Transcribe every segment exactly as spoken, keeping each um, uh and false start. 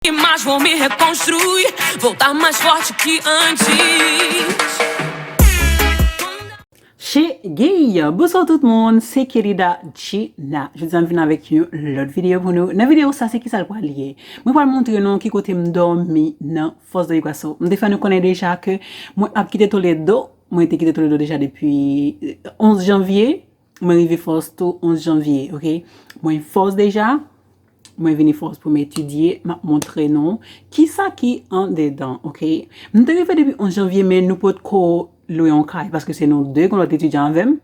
Imaj vou me rekonstrui, voltar mais forte que antes. Cheguei! Bonswa tout moun, se Kelida Gina. Jodi a m vin avèk yon lòt videyo pou nou. Nan videyo sa, se kisa l pral ye? Mwen pral montre nou ki kote m dòmi nan Foz do Iguaçu. M te fè nou konnen deja ke mwen ap kite Toledo. Mwen te kite Toledo deja depi onz janvye. Mwen rive Foz tou onz janvye, oke? Mwen Foz deja. Mwen vini Foz pou m etidye, m ap montre nou kisa ki andedan, oke? M te rive depi onz janvye, men nou potko lwe yon kay, paske se nou de, gen lòt etidyan avè m.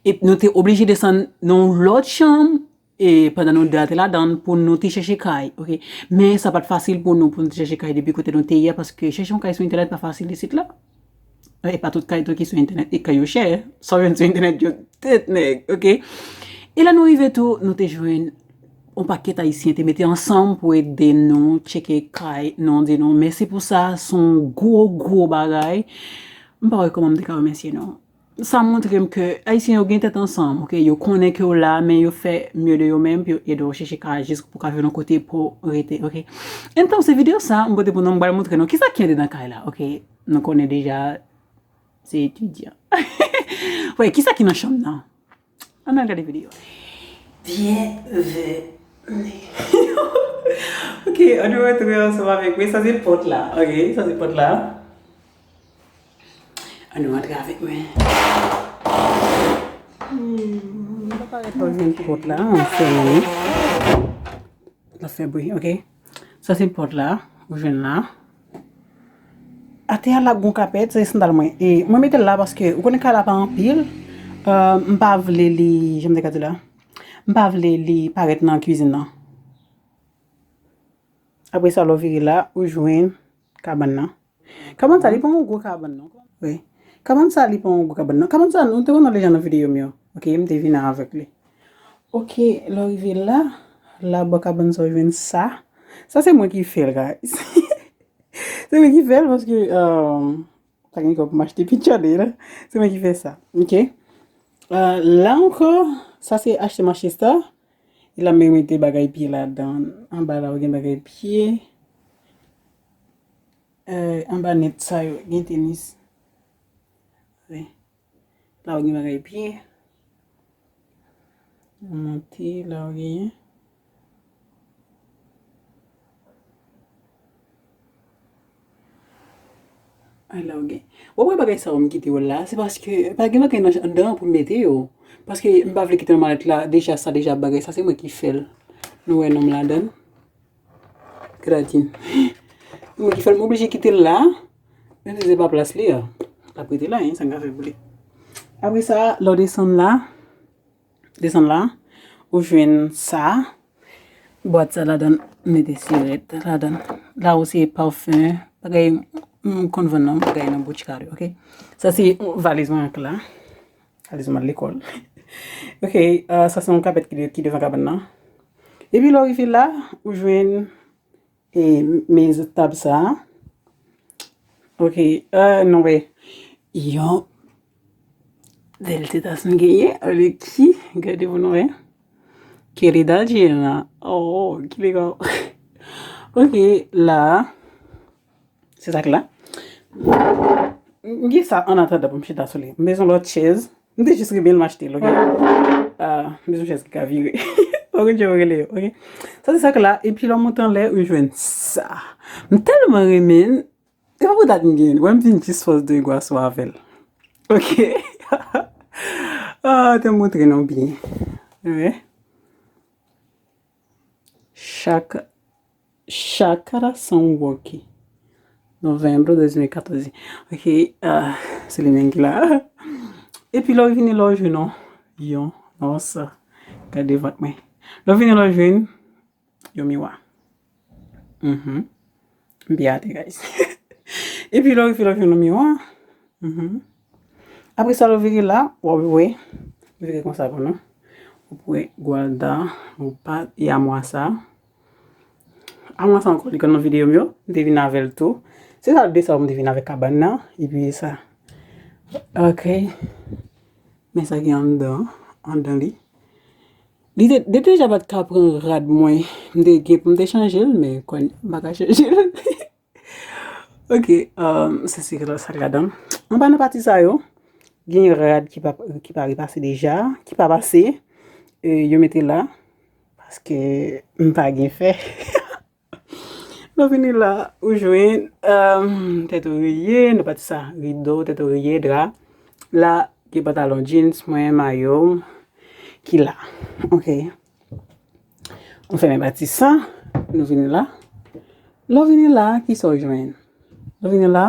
E nou te oblije desann nan yon lòt chanm, e pandan nou de a te ladan l, pou nou te chèche kay, oke? Men sa pa t fasil pou nou, pou nou te chèche kay depi kote nou te ye a, paske chèche yon kay sou entènèt pa fasil isit la. E pa tout kay tou ki sou entènèt, e kay yo chè. Sa w jwenn sou entènèt yo tèt nèg, oke? E lè nou rive tou, nou te jwenn yon pakèt Ayisyen te mete ansanm pou ede nou tcheke kay, nou di nou mèsi pou sa, se yon gwo, gwo bagay. M pa wè kòman m te ka remèsye nou. Sa montre m ke Ayisyen yo gen tèt ansanm, oke? Yo konnen ke w la, men yo fè mye de yo menm pou yo ede w chèche kay jis pou w ka jwenn yon kote pou w rete, oke? Antan, se videyo sa, m pote pou nou, m pral montre nou kisa ki andedan kay la, oke? Nou konnen deja, se etidyan. Wè, kisa ki nan chanm nan? Ann al gade videyo. Byenveni. Oke, ann nou rantre ansanm avèk mwen. Sa se pòt la. Oke, sa se pòt la. Ann nou rantre avèk mwen. Hmm, m pa parèt pa jwenn pòt la. Anfen. L ap fè bri, oke. Sa se pòt la, ou jwenn la. Atè a la gon kapèt, se sandal mwen. E mwen mete l la paske ou konnen kay la pa anpil. Euh, m pa vle li, jan m te ka di la. M pa vle li parèt nan kwizin nan. Apre sa, lè w vire la, ou jwenn kabann nan. Kabann sa, li pa yon gwo kabann, non. Wi. Kabann sa, li pa yon gwo kabann, non. Kabann sa, nou te wè nan lejan nan videyo m yo. Oke, m te vin avèk li. Oke, lè w rive la, la bò kabann sa, w jwenn sa. Sa, se mwen ki fè l, guys. Se mwen ki fè l, paske, euh, pa gen kòb pou m achte pitcha de la. Se mwen ki fè sa. Oke. Euh, la ankò, sa, se achte Manchester. E la, m mete bagay pye ladan. Anba la, w gen bagay pye. Eh, anba nèt sa yo, gen tenis. Wi. La ou gen bagay pye. Monte, la ou genyen. Ay, la ou gen. W ap wè bagay sa yo m kite yo la, se paske pa gen bagay nan anndan an pou m mete yo. Paske m pa vle kite nan malèt la, deja sa, deja bagay sa, se mwen ki fè l. Nou wè non m ladan l. Gradin. Mwen ki fè l, m oblije kite l la. Menm si se pa plas li a. L ap rete la, en, sa n ka fè pou li. Apre sa, lè w desann la, desann la, ou jwenn sa. Bwat sa ladan, mete sirèt ladan. La ou se pafen, bagay, m konn vann non, bagay nan Boticário, oke? Sa se valiz mwen ak la. Valiz mwen lekòl. Oke, euh, sa se yon kapèt ki, de, ki devan kabann nan. Epi lè w rive la, ou jwenn e, mezanmi, tab sa. Oke, euh, nou wè. Yon bèl tèt a sou genyen, ale ki, gade pou nou wè. Kelly Dadjina. Oh, ki legal. Oke, la. Se sa k la. M gen sa an atandan pou m chita sou li. M bezwen lòt chèz. M te jis renmen l, m achte l, oke? Ah, m bezwen chèz ki ka vire. Ou konn jan yo rele yo, oke? Sa se sa k la, epi lè w monte anlè, ou jwenn sa. M tèlman renmen l. E pa pou dat m gen l. Wè m vin jis Foz do Iguaçu avè l. Oke? Ah, te montre nou byen. Wi. Chak Chakara São Roque. Novembro dois mil e catorze. Ok, ah, se li menm ki la. Epi lè w vini lè w jwenn yon, yon, nossa, gade vant mwen. Lè w vini lè w jwenn yon miwa. Mhm. M byen ate, guys. Epi lè w rive lè w jwenn yon miwa. Mhm. Apre sa, lè w vire la, w ap wè, vire konsa pou nou. W ap wè guarda, ou pa, e amwa sa. Amwa sa ankò, li konn nan videyo m yo, m te vin avè l tou. Se sa, de sa, m te vin avèk kabann nan, epi sa. Ok. Men sa ki anndan, anndan li. Li te, li deja pa t ka pran rad mwen. M te gen pou m te chanje l, men kounye a m pa ka chanje l. Ok, um, se, se sa k ladan. Anba nan pati sa yo, gen rad ki pa, ki pa repase deja, ki pa pase. E, yo mete la, paske m pa gen fè. Nou vini la, ou jwenn, um, tèt oreye, nan pati sa, rido, tèt oreye, dra. La, gen pantalon jeans, mwen, mayo m, ki la. Ok. Nou fèmen pati sa, nou vini la. Lè w vini la, kisa w jwenn? Lè w vini la,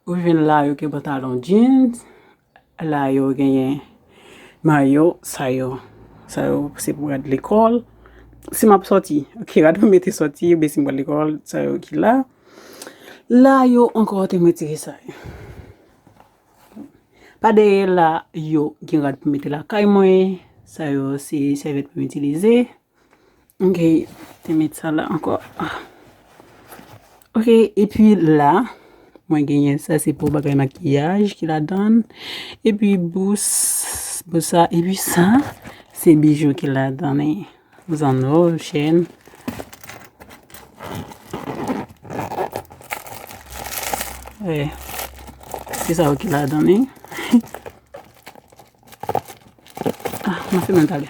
ou jwenn la yo gen pantalon jeans, la yo genyen mayo, sa yo. Sa yo se pou rad lekòl. Si m ap sòti, ok, rad pou mete sòti, oubyen si m pral lekòl, sa yo ki la. La yo ankò te mwen tire sa yo. Pa dèyè la yo gen rad pou mete lakay mwen. Sa yo se sèvyèt pou m itilize. Ok, te met sa la ankò. Ok, epi la, mwen genyen sa, se pou bagay makiyaj ki ladan. Epi bous, bous sa, epi sa, se bijou ki ladan. Zanno, chèn. Wi. Se sa yo ki ladan. Ah, mwen fèmen l talè.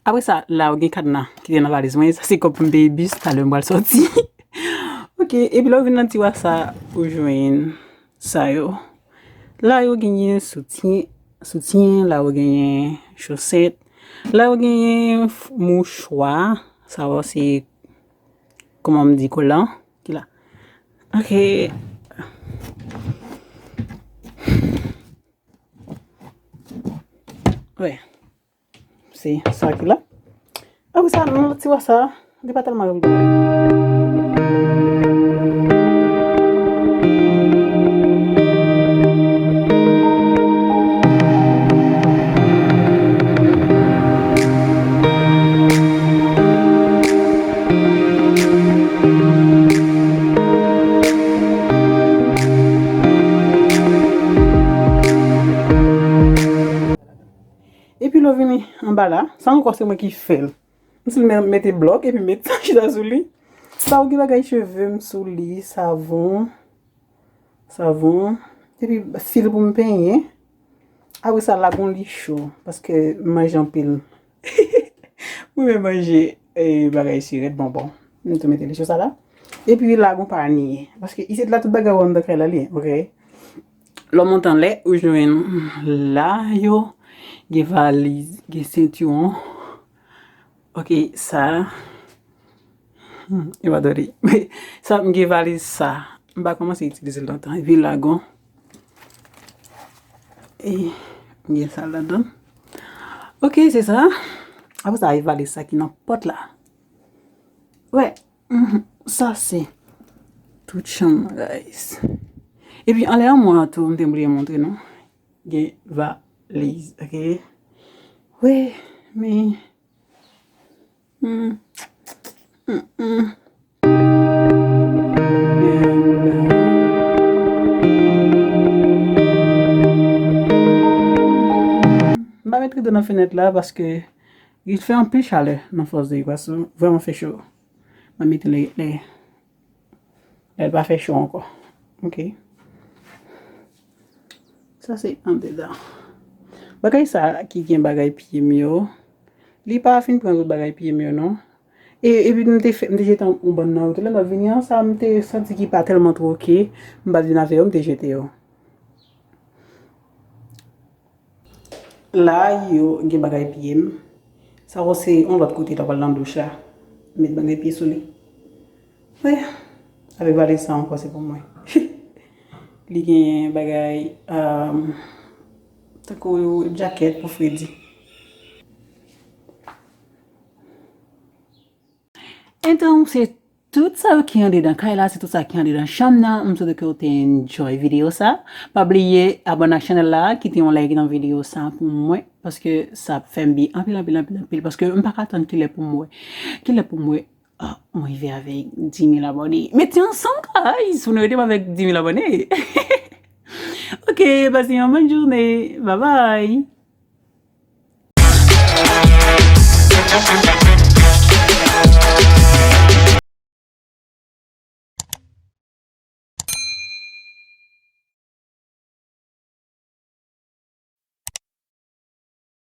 Apre sa, la, ou gen kadna ki te nan valiz mwen. Sa se kòb pou m peye bis, talè m pral sòti. Ok, epi lè ou vin nan tiwa sa, ou jwenn sa yo. La, yo genyen soutyen, soutyen, la, yo genyen chosèt. La, yo genyen f-, mouchwa, sa yo se, kòman m di, kolan, ki la. Ok. Wi. Se sa ki la. Apre sa, nan lòt tiwa sa, li pa tèlman lòt bagay. Epi lè w vini anba la, sa ankò se mwen ki fè l. M sou men mete blòk epi met sa chita sou li. Sa ou gen bagay cheve m sou li, savon, savon. Epi fil pou m penyen. Apre sa, lagon li cho, paske m manje anpil. Mwen renmen manje, eh, bagay sirèt, bonbon. M tou mete li cho sa la. Epi lagon panye, paske isit la tout bagay ou anndan kay la li ye, ok? Lè w monte anlè, ou jwenn la yo, gen valiz, gen sentiwon. Ok, sa. Hmm, e pa dòde. Sa, m gen valiz sa. M pa kòmanse itilize l lontan. Epi lagon. E m gen sa ladan. Ok, se sa. Apre sa, e valiz sa ki nan pòt la. Wè, mhm, sa se tout chanm, guys. Epi anlè an mwen an tou, m te bliye montre nou. Gen valiz, ok? Wi, men, hmm, hmm, hmm. M pa met rido nan fenèt la paske li fè anpil chalè nan Fòs de Gras, vrèman fè cho. Mwen mete lè, lè, lè l pa fè cho ankò. Ok. Sa se andedan. Bagay sa ki gen bagay pye m yo. Li pa fin pran tout bagay pye m yo, non. E, epi m te fè, m te jete yon bann nan yo. Telman vini an, sa m te santi ki pa tèlman twoke. M pa t vin avè yo, m te jete yo. La, yo gen bagay pye m. Sa yo se yon lòt kote, lè w pral nan douch la. Met bagay pye sou li. Wi. Avèk valiz sa ankò, se pou mwen. Li gen bagay, um, tankou djakèt pou fredi. Entonces, tout sa yo ki andedan kay la, se tout sa ki andedan chanm nan. M swete ke w te enjoy videyo sa. Pa bliye abòne ak chanèl la, kite yon like nan videyo sa pou mwen, paske sa ap fè m byen anpil, anpil, anpil, anpil, paske m pa ka tann kilè pou m wè. Kilè pou m wè, ah, mwen rive avèk dis mil abòne. Mete ansanm, guys, pou nou ede m avèk dis mil abòne. Ok, pase yon bòn jounen. Bye bye.